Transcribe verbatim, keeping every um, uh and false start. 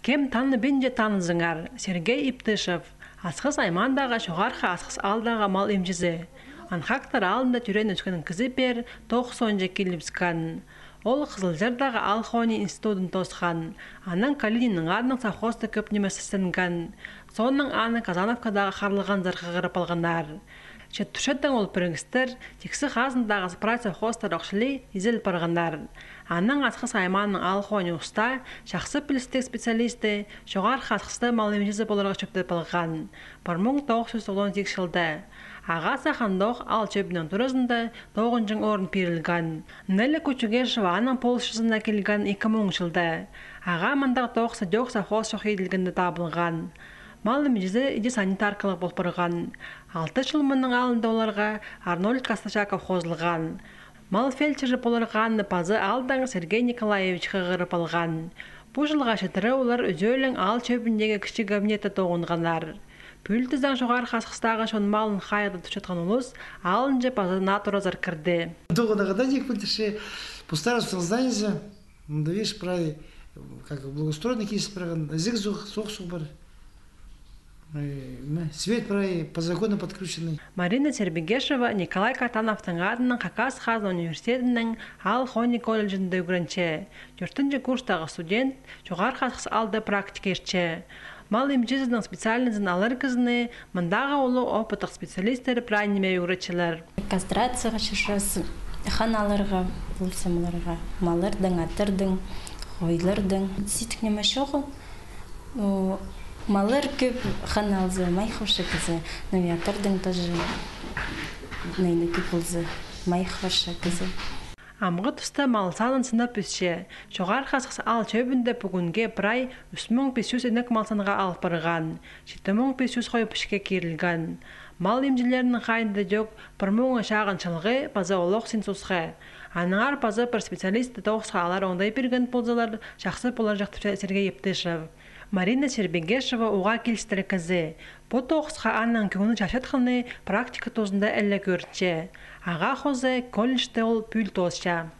Кем таныбинча, танызыңар, Сергей Иптышев, Асхыс аймаандағы Чоғархы Асхыс аалдағы мал имҷізі. Анхактар аалында тӧреен-ӧскен кізі пеер тоғыс соонҷа килібіскен. Ол Хызылчардағы аал хони институдын тоосхан, анаң Калининнің адынаң совхозта кӧп ниме сістенген. Соонаң аны Казановкадағы Харлығанзар хығырып алғаннар. Читпіс читірен ол пірігістер тиксі хазындағы прай совхозтар ох чіли изел парғаннар. Анаң Асхыс аймааның аал хони уста, чахсы пілістіг специалисті Чоғархы Асхыста мал имҷізі поларға чӧптеп алған пір муң тоғыс чӱс тоғызон сигіс чылда. Ағаа сах андох аал чӧбінің туразында тоғынҷаң орын пирілген. Нелли Кучугешева аның полысчызына килген ікі муң чылда. Ағаа мындағ тоғыс идӧк совхоз чох иділгенде табылған. Мал имҷізі іди санитаркалығ пол парған. Алты чыл мының алнында оларға Арнольд Костачаков хозылған. Мал фельдшері поларға аны паза аалдаң Сергей Николаевич хығырып алған. Пу чылға читіре олар ӱзӧлең аал чӧбіндегі кічіг кабинетте тоғынғаннар. Пӱӱл тізең Чоғархы Асхыстағы чон малын хайығда тутчатхан улус аалынҷа паза наа туразар кірді. Тоғынарға даа ниик пілдірче, по старому зданию. Ну, да видишь, прай, как благоустроенный кис парған, ізіг суғ, суғ, суғ пар. Э, ме, свет прай по закону подключенный. Марина Сербегешева Николай Катановтың адынаң Хакас хазна университетінің аал хони колледжінде ӱгренче. Тӧртінҷі курстағы студент Чоғархы Асхыс аалда практика иртче. Мал имҷізінің специальнозын алар кізіні мындағы улуғ опыттығ специалистер прай ниме ӱгретчелер. Кастрацияға чӧрчебіс, хан аларға полза малларға, маллардаң, аттардаң, хойлардаң. Сидік ниме чоғыл. О, маллар кӧп хан алза, май ховча кізі, ну и аттардаң тоже, наверно, кӧп полза, май ховча кізі. Амғы туста мал санын сынап ӧсче. Чоғархы Асхыс аал чӧбінде пӱгӱнге прай ӱс муң пис чӱс інек мал санға ал парған, читі муң пис чӱс хой пічікке кирілген. Мал имҷілерінің хайиинда идӧк пір муңа чағын чылғы паза олох син сусха. Аннаңар паза пір специалистті тоғысха алар оңдай пирген ползалар, чахсы поларҷых, тіпче Сергей Иптышев. Марина Сербегешева уғаа килістіре кізі. Пу тоғысха аның кӧңні чарчатханы практика тузында іле кӧрінче. Ағаа хоза колледжте ол пӱӱл тоосча.